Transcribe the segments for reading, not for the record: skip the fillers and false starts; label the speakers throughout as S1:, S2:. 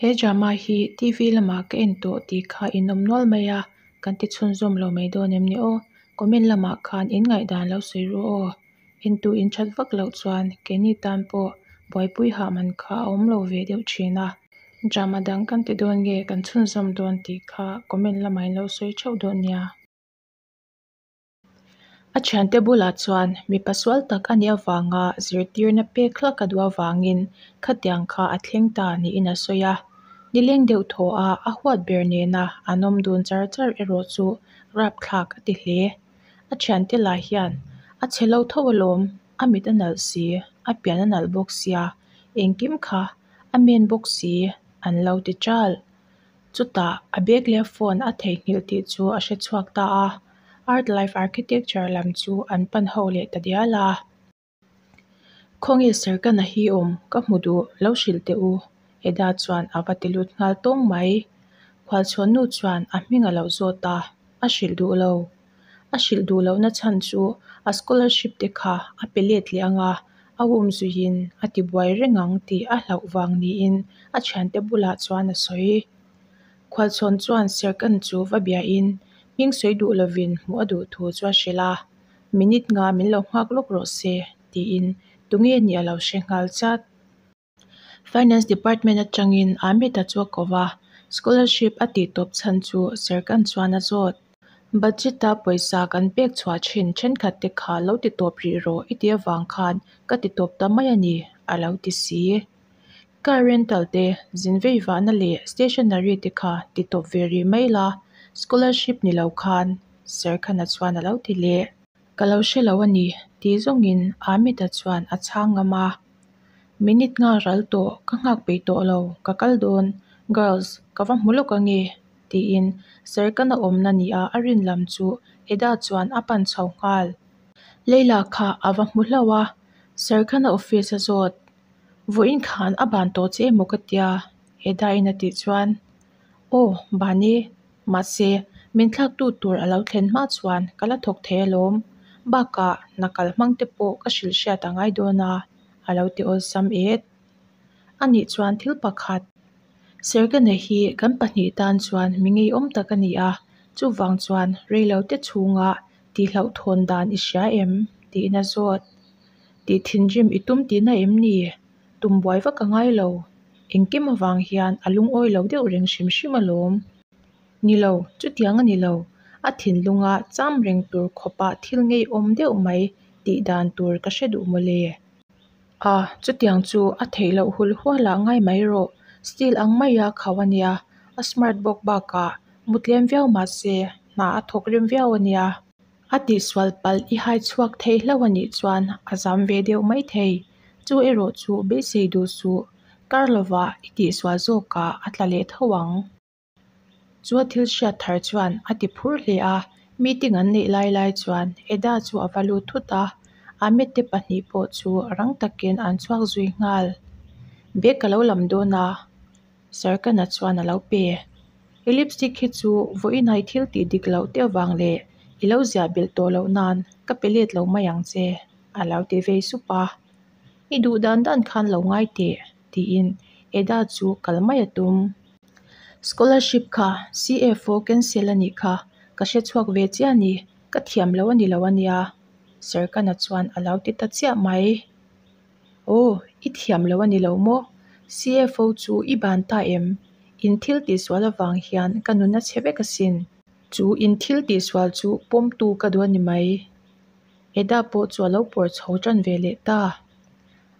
S1: He drama hi TV lamah ka en tawh tih kha in awm nual mai a, kan ti chhunzawm lo mai dawn em ni aw? Comment lamah khan in ngaihdan lo sawi ru aw. Entu in that vak loh chuan keini tan pawh buaipui hah man kha a awm lo ve deuh thin a. Drama dang kan ti dawn nge kan chhunzawm dawn tih kha comment lamah in lo sawi theuh dawn nia. A thiante bulah chuan mipa sual tak a nih avanga zirtirna pek hlak a duh avangin khatiang kha a thleng ta niin a sawi a. Nileng deuh thaw a a huat ber nena an awm dun char char erawh chu rapthlak a ti hle. A thiante lah hian a chhe lo tho alawm, a mit a nalh si, a pian a nalh bawk sia, engkim kha a men bawk si an lo ti ṭal. Chutah a bag leh a phone a theihnghilh tih chu a hre chhuak ta a, Art Life Architecture lam chu an pan ho leh ta dial a. Khawnge Serkana hi awm ka hmu duh lo hrilh teh u Eda chuan a va ti lut nghal tawng mai. Khualchhawnnu chuan a hming a lo zawt a, a hrilh duh lo. A hrilh duh lohna chhan chu a scholarship te kha a pe let leh ang a, a umzuiin a tibuai reng ang tih a hlauh vang niin a thiante bulah chuan a sawi. Khualchhawn chuan Serkan chu va biain hming sawi duh lovin hmuh a duh thu chu a hrilh a, Minute nga min lo nghak lawk rawh se tiin tunge nih a lo hre nghal chat. Finance Department atangin Ahmed-a chu a ko va, scholarship a tih tawp chhan chu Serkan chuan a zawt. Budget-a pawisa kan pek chhuah thin thenkhat te kha lo ti tawp rih rawh i tih avang khan ka ti tawp ta mai a ni, a lo ti si. Car rental te, zin vei vahna leh stationery te kha ti tawp ve rih mai la, scholarship ni lo khan, Serkhana chuan a lo ti leh. Ka lo hre lo a ni, tih zawngin Ahmed-a chuan a chhang ngam a. Minute nga ral tawh, ka nghak peih tawh lo, ka kal dawn, girls, ka va hmu lawk ange, tiin Serkana awmna nia a rin lam chu Eda chuan a pan chho nghal. Leila kha a va hmu hlauh a, Serkana office a zawt. Vawiin khan a ban tawh che emaw ka tia, Eda-in a tih chuan, Aw, ban e. Mahse, min thlaktu tur a lo thlen hma chuan ka la thawk thei alawm. Bakah, hna kal hmang te pawh ka hrilh hriat a ngai dawn a, a lo ti awlsam et. Anih chuan thil pakhat. Sergana hi kan pahnih tan chuan mi ngeiawm tak a ni a, chuvang chuan reilote chhunga tihhlauhthawn dan i hria em? tiin a zawt. Tih thinrim i tum tihna em ni? Tum buai vak a ngai lo. Engkim avang hian a lungawi lo deuh reng hrim hrim alawm. Ni lo, chutiang a ni lo. A thinlunga cham reng tur khawpa thil ngeiawm deuh mai tih dan tur ka hre duh mawle. A, chutiang chu a theih loh hul hualah ngai mai rawh. Steel ang maia khauh a nia, a smart bawk bakah mu tlem viau mahse hna a thawk rem viau a nia. A tihsual palh i hai chhuak thei hlauh a nih chuan a zam ve deuh mai thei. Chu erawh chu beisei duh suh, kar lovah i tihsual zawkah a tla leh tho ang. Chu a thil hriat thar chuan a ti phur hle a, meeting an neih lai lai chuan Eda chu a va lut thut a, Ahmed te pahnih pawh chu rang takin an chhuak zui nghal. Bag ka lo lam dawn a, Sarkana chuan a lo pe. I lipstick hi chu vawiin a i thil tih dik loh te avang leh i lo ziah belh tawh loh nan ka pe let lo mai ang che, a lo ti vei sup a. I duh dan dan khan lo ngai teh, tiin Eda chu kal mai a tum. Scholarship kha CFO cancel a nih kha, ka hre chhuak ve chiah a ni, ka thiam lo a ni lo a nia, Serkana chuan a lo ti ta chiah mai. Aw, i thiam lo a ni lo maw? CFO chu i ban ta em? In thil tihsual avang hian ka nun a chhe vek asin. Chu in thil tihsual chu pawmtu ka duh a ni mai. Eda pawh chu a lo pawr chho tan ve leh ta.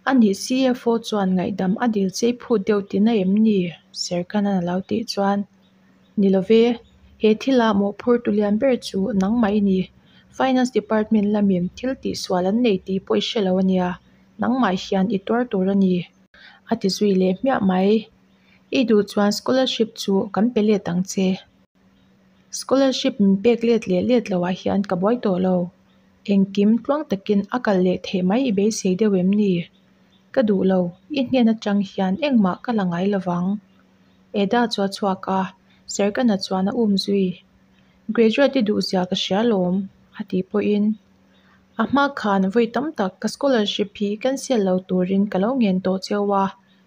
S1: A nih CFO chuan ngaihdam a dil chei phut deuh tihna em ni? Serkhanan a lo tih chuan, Ni lo ve, he thila mawhphurtu lian ber chu nangmah i ni. Finance Department lamin thil tihsual an nei tih pawh i hre lo a nia, nangmah hian i tuar tur a ni. A ti zui leh hmiah mai. I duh chuan scholarship chu kan pe let ang che. Scholarship min pek let leh let loh ah hian ka buai tawh lo. Engkim tluang takin a kal leh theih mai i beisei deuh em ni? Ka duh lo, i hnen atang hian engmah ka la ngai lovang. Eda chu a chhuak a, Serkana chuan a um zui. Graduate i duh zia ka hria lawm, a tih pawhin a hma khan vawi tam tak ka scholarship hi cancel lo turin ka lo ngen tawh cheu a,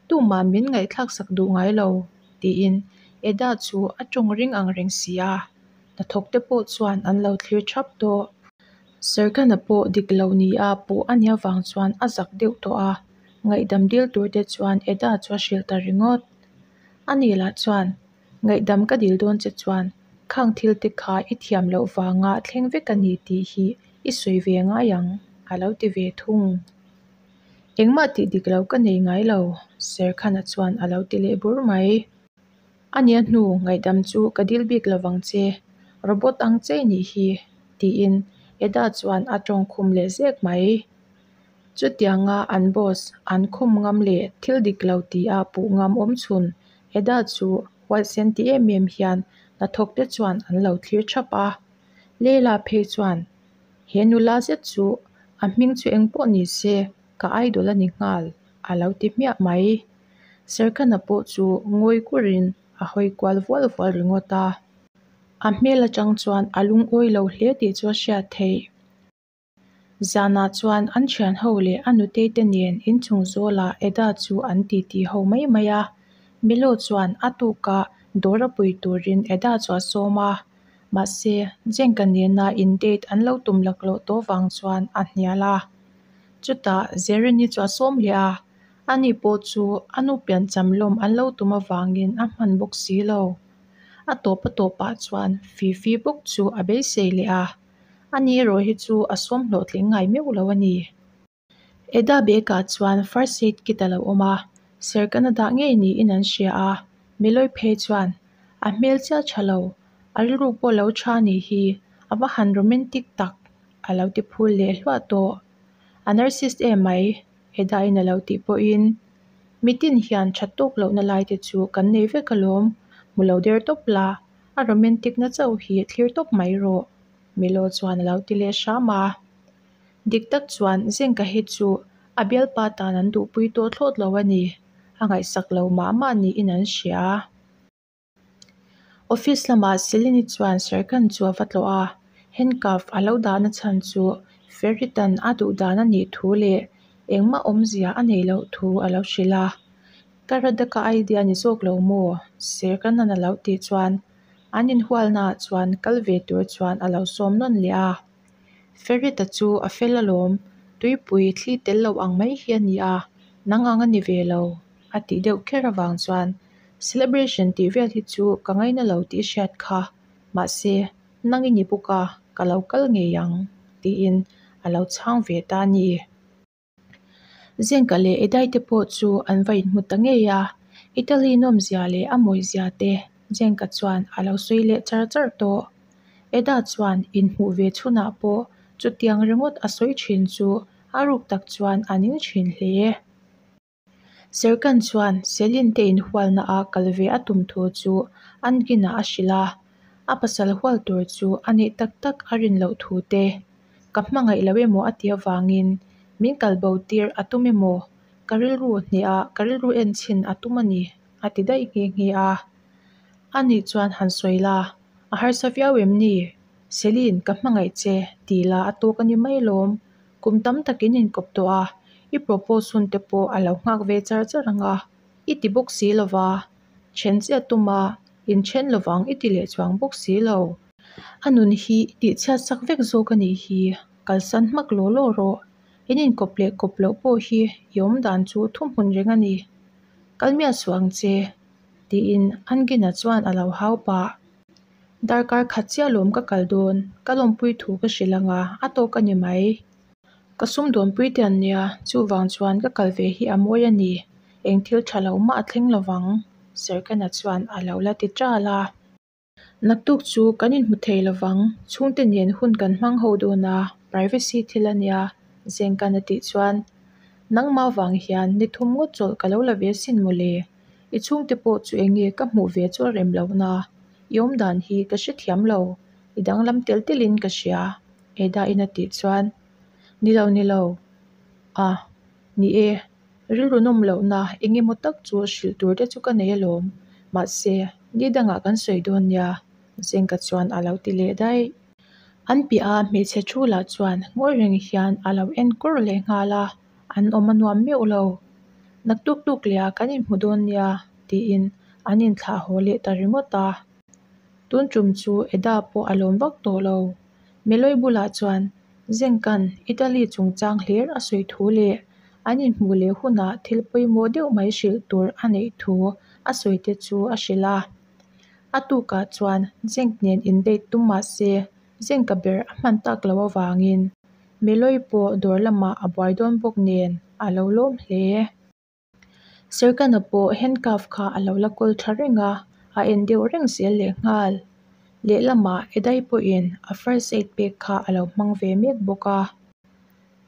S1: tumah min ngaihthlak sak duh ngai lo. tiin Eda chu a tawng ring ang reng si a, hnathawkte pawh chuan an lo thlir thap tawh. Serkhan-a pawh dik lo nia puh a nih avang chuan a zak deuh tawh a, ngaihdam dil tur te chuan Eda chu a hrilh ta ringawt. Ani lah chuan, Ngaihdam ka dil dawn che chuan khang thil te kha i thiam loh vanga thleng vek a ni tih hi i sawi ve ngai ang, a lo ti ve thung. Engmah tih dik lo ka nei ngai lo, Serkhana chuan a lo ti leh bur mai. A nia hnu ngaihdam chu ka dil bik lovang che, robot ang che i nih hi, tiin Eda chuan a tawng khum leh zek mai. Chutianga an boss an khum ngam leh thil dik lo tia puh ngam awm chhun Eda chu huaisen ti em em hian hnathawk te chuan an lo thlir thap a. Leila phei chuan he nula zet chu a hming chu eng pawh ni se ka idol a ni nghal a lo ti hmiah mai. Serkhana pawh chu ngawi kurin a hawi kual vual vual ringawt a. A hmel atang chuan a lungawi lo hle tih chu a hriat theih. Zanah chuan an thian ho leh a nutei te nen inchung zawlah Eda chu an titi ho mai mai a. Melo chuan a tuka dawr a pui turin Eda chu a sawm a. Mahse, Jenka nena in date an lo tum laklawh tawh vang chuan a hnial a. Chutah Zerini chu a sawm leh a, ani pawh chu a nu piancham lawm an lo tum avangin a hman bawk si lo. A tawp a tawpah chuan Fifi bawk chu a beisei leh a, ani erawh hi chu a sawm hlawhtling ngai meuh lo a ni. Eda bag-ah chuan first aid kit a lo awm a, Serkana dah ngei niin an hria a, Milawi phei chuan, A hmel chiah tha lo, a rilru pawh lo tha a nih hi, a va han romantic tak, a lo ti phul leh hluah tawh. A narcissist em mai, Eda-in a lo tih pawhin, Mitin hian that tawk lohna lai te chu kan nei vek alawm, hmu lo der tawp la, a romantic na chauh hi thlir tawp mai rawh, Milo chuan a lo ti leh hram a. Dik tak chuan Zenka hi chu a bialpa tan an duhpui tawh thlawt lo a ni, a ngaihsak lo mah mah niin an hria. Office lamah Selene chuan Serkan chu a va tlawh a, handcuff a lo dahna chhan chu Ferit-a'n a duh dan a nih thu leh engmah awmzia a neih loh thu a lo hrilh a. Ka Radaka idea ni zawk lo maw? Serkan-a'n a lo tih chuan an inhualnaah chuan kal ve tur chuan a lo sawm nawn leh a. Ferit-a chu a fel alawm, tuipui thli tel lo ang mai hi a ni a, nang ang a ni ve lo, a tih deuh kher avang chuan Celebration tih vel hi chu ka ngaina lo tih hriat kha, mahse nang i ni bawk a, ka lo kal ngei ang, tiin a lo chhang ve ta a ni. Zenka leh Edai te pawh chu an va inhmu ta ngei a, Italy nawmzia leh a mawizia te Zenka chuan a lo sawi leh char char tawh. Eda chuan inhmuh ve chhunah pawh chutiang ringawt a sawi thin chu a ruk tak chuan a ning thin hle. Serkan chuan Selin te inhualna a kal ve a tum thu chu Angin-ah a hrilh a, a pasal hual tur chu a neih tak tak a rin loh thu te, ka hmangaih lo emaw a tih avangin min kal bo tir a tum emaw, ka rilru hneha ka rilru en chhin a tum a ni a ti daih nghe nghe a. Ani chuan han sawi la, a harsa viau em ni? Selin, ka hmangaih che tih la a tawk a ni mai lawm. Kum tam takin inkawp tawh a, i propose hun te pawh a lo nghak ve char char ang a, i ti bawk si lo va, then che a tum a, inthen lovang i ti leh chuang bawk si lo. A nun hi i tihchhiat sak vek zawk a nih hi, kalsan hmak law law rawh. In inkawp leh kawp loh pawh hi i awmdan chu thuhmun reng a ni. Kal miah suh ang che, tiin Angina chuan a lo hau pah. Darkar khat chiah lawm ka kal dawn, ka lawmpui thu ka hrilh ang a, a tawk a ni mai. Ka sumdawnpui te an nia, chuvang chuan ka kal ve hi a mawi a ni, eng thil tha lo mah a thleng lovang, Serkana chuan a lo la ti ṭal a. Naktuk chu kan inhmu thei lovang, chhungte nen hun kan hmang ho dawn a, privacy thil a nia, Zengkan a tih chuan, Nangmah vang hian ni thum ngawt chawlh ka lo la ve asin mawle, I chhungte pawh chu eng nge ka hmuh ve chu a rem lo na, i awmdan hi ka hrethiam lo, i danglam tel telin ka hria, Eda-in a tih chuan, Ni lo, ni lo, a, ni e, rilru nawm lohna eng emaw tak chu hrilh tur te chu ka nei alawm, mahse, ni dangah kan sawi dawn nia, Zenka chuan a lo ti leh daih. An piah a hmeichhe thu lah chuan ngawi reng hian a lo en kur leh nghal a, an awm a nuam meuh lo. Naktuk tuk leh ah kan inhmu dawn nia, tiin an inthlah haw leh ta ringawt a. Tun tum chu Eda pawh a lawm vak tawh lo. Meloi bulah chuan Zengka'n Italy chungchang hlir a sawi thu leh an inhmuh leh hunah thil pawimawh deuh mai hrilh tur a neih thu a sawi te chu a hrilh a. A tukah chuan Zenk nen in date tum mah se Zenka ber a hman tak loh avangin Meloi pawh dawr lamah a buai dawn bawk nen a lo lawm hle. Serkana pawh handcuff kha a lo la kawl tha reng a, a en deuh reng zel lehnghal. Lehlamah Edai pawhin a first aid pek kha a lo hmang ve mek bawk a.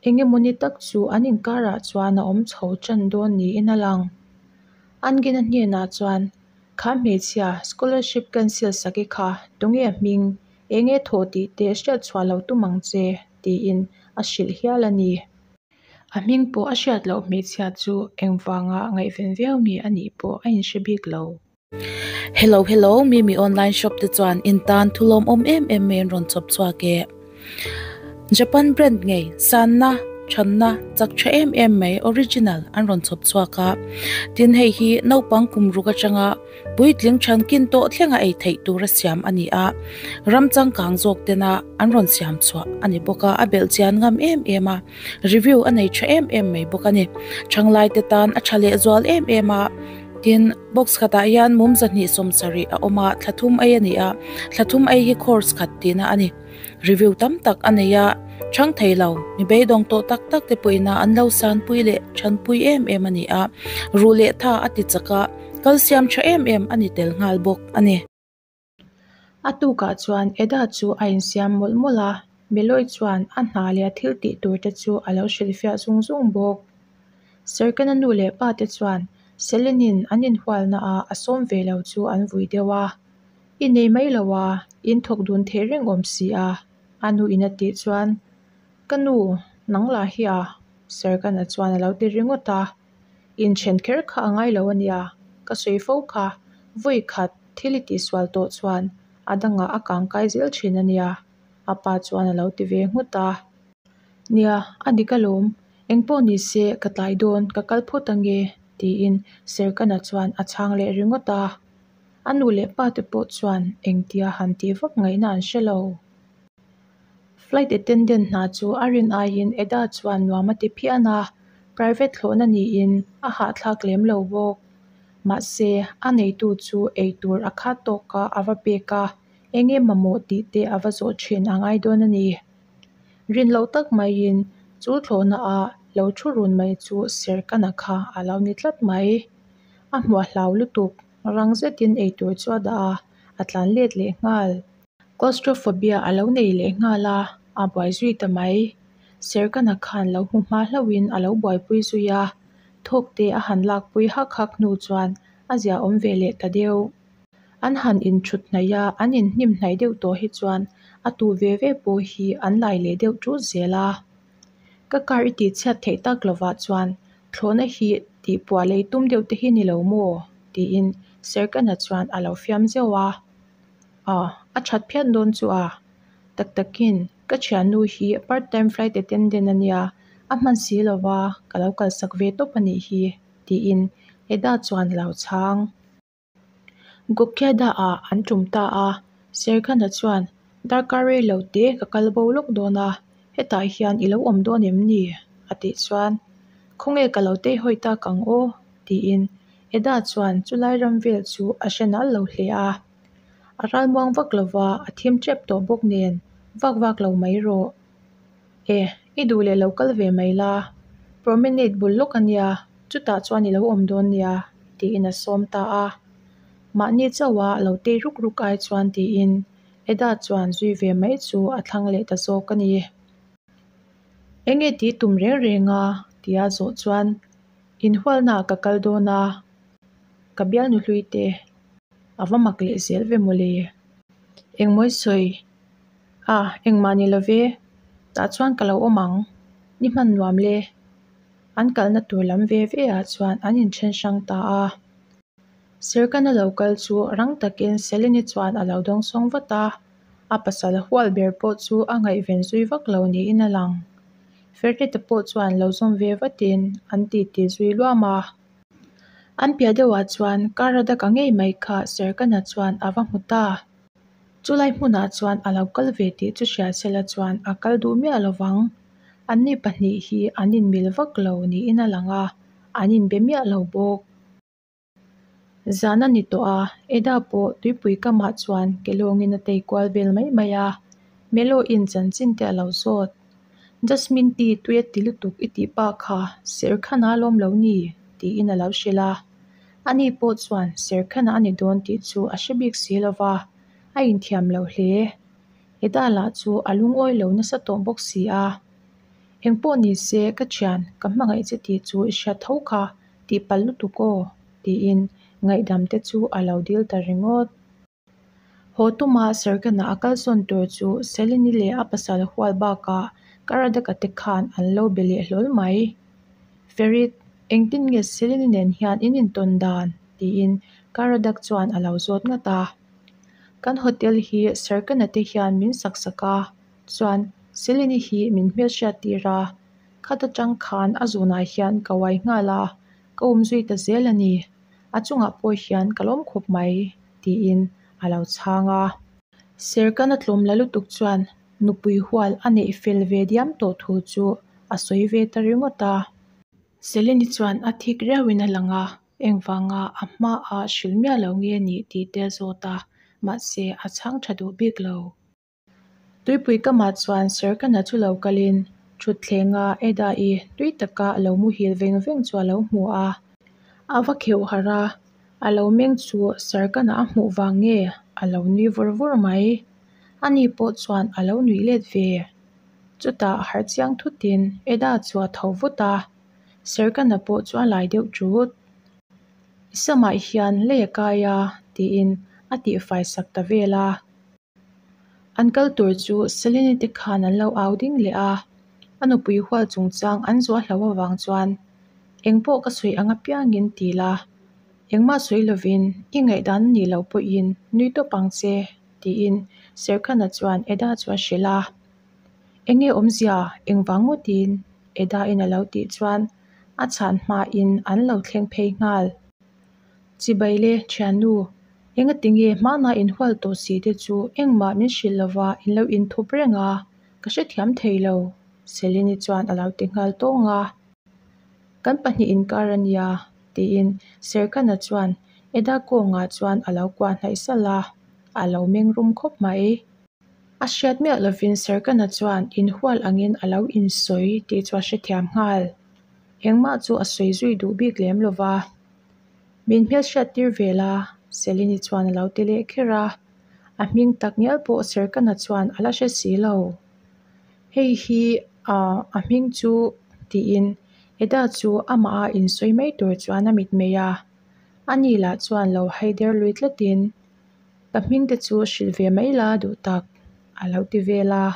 S1: Engemawni tak chu an inkarah chuan a awm chho tan dawn niin a lang. Angina hnenah chuan, Kha hmeichhia scholarship cancel sak i kha tunge a hming, enge thawh tih te hriat chhuah lo tum ang che, tiin a hrilh hial a ni. A hming pawh a hriat loh hmeichhia chu engvanga ngaihven viau nge a nih pawh a inhre bik lo.
S2: Hello hello Mimi online shop te chuan in tan thu lawmawm em em mai an rawn chhawp chhuak e. Japan brand ngei sanna thanna chak tha em em mai original an rawn chhawp chhuak a. Tin hei hi naupang kum ruk atanga Puitling thankin tawh thlenga ei theih tura siam a ni a, ram changkang zawk tena an rawn siam chhuah a ni bawk a, a belh chian ngam em em a, review a nei tha em em mai bawk a ni. Thanglai te tan a tha leh zual em em a, tin box khatah hian mum 270 a awm a, thla thum ei a ni a, thla thum ei hi course khat tihna a ni. Review tam tak a nei a, chhang thei lo, mi beidawng tawh tak tak te pawhin a an lo sanpui leh thanpui em em a ni a, ruh leh tha a ti chak a, kal siam tha em em a ni tel nghal bawk a ni.
S1: A tukah chuan Eda chu a insiam mawlh mawlh a, Meloi chuan a hna leh a thil tih tur te chu a lo hrilhfiah zung zung bawk. Serkana nu leh pa te chuan Selenin an inhualna ah a sawm ve lo chu an vui deuh a, I nei mai lo a, in thawk dun theih reng awm si a, a nu in a tih chuan, Ka nu, nang lah hi a, Serkana chuan a lo ti ringawt a. Inthen kher kha a ngai lo a nia, ka sawi fo kha, vawi khat thil i tihsual tawh chuan a dangah a kang kai zel thin a nia, a pa chuan a lo ti ve nghut a. Nia, a dik alawm, engpawh ni se ka tlai dawn, ka kal phawt ange, tiin Serkana chuan a chhang leh ringawt a. A nu leh pa te pawh chuan engtia han tih vak ngaihna an hre lo. Flight attendant hna chu a rin aiin Eda chuan nuam a ti phian a, private thlawhna niin a hahthlak lem lo bawk. Mahse, a neitu chu eitur a khat tawka a va pek a, enge mamawh tih te a va zawh thin a ngai dawn a ni. Rin loh tak maiin chu thlawhna a lo thu run mai chu Serkana kha a lo ni tlat mai. A hmuah hlau lutuk, rang zetin eitur chu a dah a, a tlan let leh nghal. Claustrophobia a lo nei leh nghal a, a buai zui ta mai. Serkana khan lo hmu hma hlauhin a lo buaipui zui a, thawk te a han lakpui hak hak hnu chuan a ziaawm ve leh ta deuh. An han inthut hnaih a, an inhnim hnaih deuh tawh hi chuan a tu ve ve pawh hi an lai leh deuh ṭut zel a. Ka car i tihchhiat theih tak lovah chuan thlawhna hi tihpuah lei tum deuh te hi ni lo maw? tiin Serkana chuan a lo fiam zeuh a. A, a that phian dawn chu a. Tak takin, ka thiannu hi part time flight attendant a nia, a hman si lo va, ka lo kalsak ve tawp a nih hi, tiin Eda chuan a lo chhang. Gokyada-ah an tum ta a, Serkhana chuan, Darkar rei lo te ka kal bo lawk dawn a, hetah hian i lo awm dawn em ni? a tih chuan, Khawnge ka lo teihawi tak ang aw? tiin Eda chuan chulai ram vel chu a hre nal lo hle a. A ralmuang vak lo va, a thim tep tawh bawk nen, vak vak lo mai rawh. E, i duh leh lo kal ve mai la, promenade bul lawk a nia, chutah chuan i lo awm dawn nia, tiin a sawm ta a. Mahni chauha lo tei ruk ruk ai chuan tiin Eda chuan zui ve mai chu a thlang leh ta zawk a ni. Enge tih tum reng reng a? tia zawh chuan Inhualnaah ka kal dawn a, ka bialnu hlui te a va mak leh zel ve mawle. Engmawi sawi a, engmah ni lo ve, tah chuan ka lo awm ang, ni hman nuam le. An kalna tur lam ve ve ah chuan an inthen hrang ta a. Serkana lo kal chu rang takin Selene chuan a lo dawngsawng vat a, a pasal hual ber pawh chu a ngaihven zui vak lo niin a lang. Ferreta pawh chuan lo zawm ve vatin an titi zui luam a. An piah deuhah chuan Karadaka ngei mai kha Serkana chuan a va hmu ta. Chulai hmunah chuan a lo kal ve tih chu hria sela chuan a kal duh miah lo vang. Anni pahnih hi an inmil vak lo niin a lang a, an inbe miah lo bawk. Zan a ni tawh a, Eda pawh tuipui kamah chuan ke lawngin a tei kual vel mai mai a, Melo-in chanchin te a lo zawt. Jasmine tea tui a ti lutuk i tih pa kha Serkhana a lawm lo ni? tiin a lo hrilh a. Ani pawh chuan Serkhana a ni dawn tih chu a hre bik si lo va, a inthiam lo hle. Eda lah chu a lungawi lo nasa tawh bawk si a. Engpawh ni se ka thian, ka hmangaih che tih chu i hriat tho kha, tih palh lutuk aw, tiin ngaihdam te chu a lo dil ta ringawt. Haw tuma Serkana a kalsawn tur chu Selini leh a pasal hual bakah Karadaka te khan an lo be leh hlawl mai. Ferit, engtin nge Selini nen hian in intawn dan? tiin Karadak chuan a lo zawt ngat a. Kan hotel hi Serkana te hian min sak sak a, chuan Selini hi min hmelhriat tir a, khat atang khan a zunah hian ka uai nghal a, ka umzui ta zel a ni. A chungah pawh hian ka lawm khawp mai, tiin a lo chhang a. Serkana tlawm la lutuk chuan nupui hual a neih fel ve diam tawh thu chu a sawi ve ta ringawt a. Seleni chuan a thik riauin a lang a, engvanga a hmaah hrilh miah lo nge nih tih te a zawt a, mahse a chhang tha duh bik lo. Tuipui kamah chuan Serkana chu lo kalin thutthlengah Eda-i tui taka a lo muhil veng veng chu a lo hmu a. A va kheuh harh a, a lo meng chu Serkana a hmuh vang nge a lo nui vur vur mai. Ani pawh chuan a lo nuih let ve. Chutah harh chiang thutin Eda chu a tho vut a, Serkana pawh chu a lai deuh ṭut. I samah hian lei a kai a tiin a tihfai sak ta vel a. An kal tur chu Selene te khan an lo au ding leh a, a nupui hual chungchang an zuah hlo avang chuan engpawh ka sawi ang apiangin ti la, engmah sawi lovin i ngaihdan a nih loh pawhin nui tawp ang che tiin Serkhana chuan Eda chu a hrilh a. Enge awmzia engvang ngawtin Eda in a lo tih chuan a chhan hmain an lo thleng phei nghal. Chibai le, thiannu, engatinge hmana inhual tawh si te chu engmah min hrilh lova in lo inthup reng a, ka hrethiam thei lo, Selene chuan a lo ti nghal tawng a. Kan pahnih inkar a nia, tiin Serkana chuan Eda kawngah chuan a lo kuah hnaih salh a, a lo meng rum khawp mai. A hriat miah lovin Serkana chuan inhual angin a lo insawi tih chu a hrethiam nghal. Engmah chu a sawi zui duh bik lem lova. Min hmelhriat tir ve la, Selene chuan a lo ti leh kher a. A hming tak ngial pawh Serkana chuan a la hre si lo. Hei hi ah a hming chu tiin Eda chu amah a insawi mai tur chuan a mitmei a. Ani lah chuan lo haider lui tlatin Ka hming te chu hrilh ve mai la duh tak, a lo ti vel a.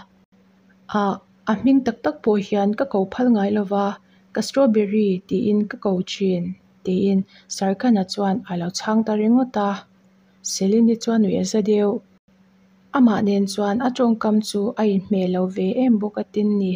S1: Ah, a hming tak tak pawh hian ka ko phal ngai lo va, ka strawberry tiin ka ko thin, tiin Sarkhana chuan a lo chhang ta ringawt a. Selini chuan nuih a za deuh. Amah nen chuan a tawngkam chu a inhmeh lo ve em bawk a tin ni.